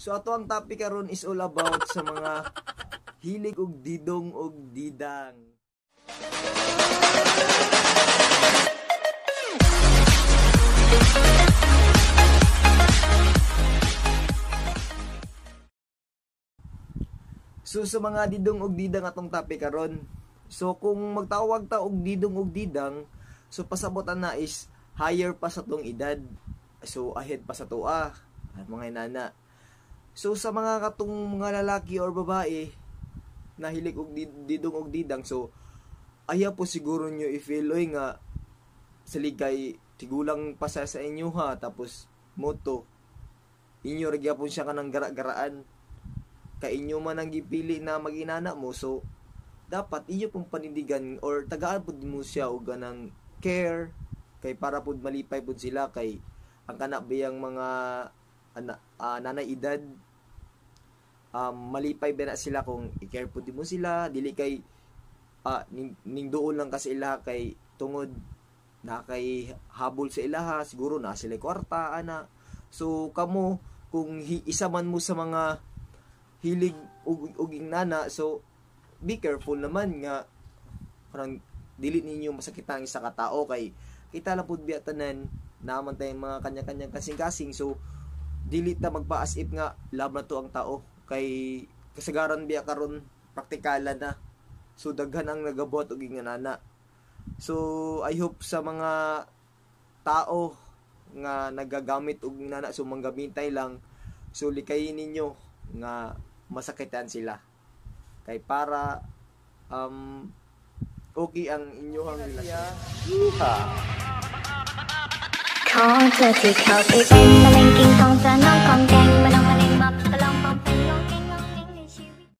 So ato ang topic karon is all about sa mga hilig og didong og didang. So sa mga didong og didang atong topic karon. So kung magtawag ta og didong og didang, so pasabotan na is higher pa sa tong edad. So ahead pa sa tuwa, mga inana. So sa mga katong mga lalaki or babae na hilig og didong og didang, so ayaw po siguro nyo i-feel oy nga saligay tigulang pa sa inyo ha, tapos moto inyo ra gyapon siya kanang gara-garaan kay inyo man ang gipili na maginana mo, so dapat inyo pong panindigan or tagaan pud mo siya og ganang care kay para pud malipay pud sila kay ang kana biyang mga nanay edad, malipay ba na sila kung i-care pud mo sila, dili kay ning duol lang kasi ila kay tungod na kay habol sa ilaha, siguro na sila kwarta ana. So kamo kung isa man mo sa mga hilig og nana, so be careful naman nga parang dili ninyo masakitan ang isa ka tao kay kita lang pud biya tanan naman tayong mga kanya-kanyang kasing-kasing, so dili ta magpa-as if nga love na to ang tao kay kasagaran biya karon praktikalan na, so daghan ang nagabuhat og inganana. So I hope sa mga tao nga nagagamit og nana, so manggamintay lang, so likayin ninyo nga masakitan sila kay para okay ang inyong relasyon. ขอเธอที่เข้าไปเป็นมะเร็งกิ่งทอง